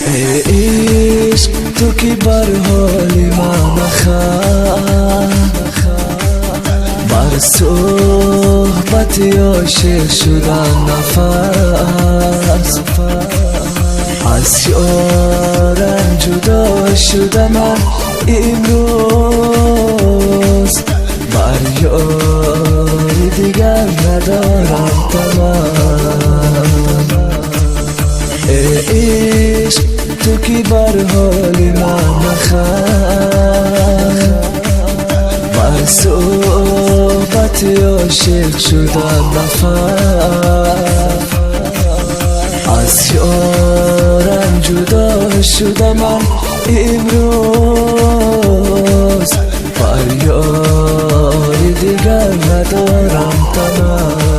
Эй ишқ, ту ки бар ҳоли ман маханд, бар суҳбати ошиқ шудан нафас. Аз ёрам ҷудо шуда ман имрӯз, бар ёри дигар надорам тамам. Эй ишқ, ту ки бар ҳоли ман маханд, бар суҳбати ошиқ шудан нафас. Аз ёрам ҷудо шуда ман имрӯз, бар ёри дигар надорам тамам.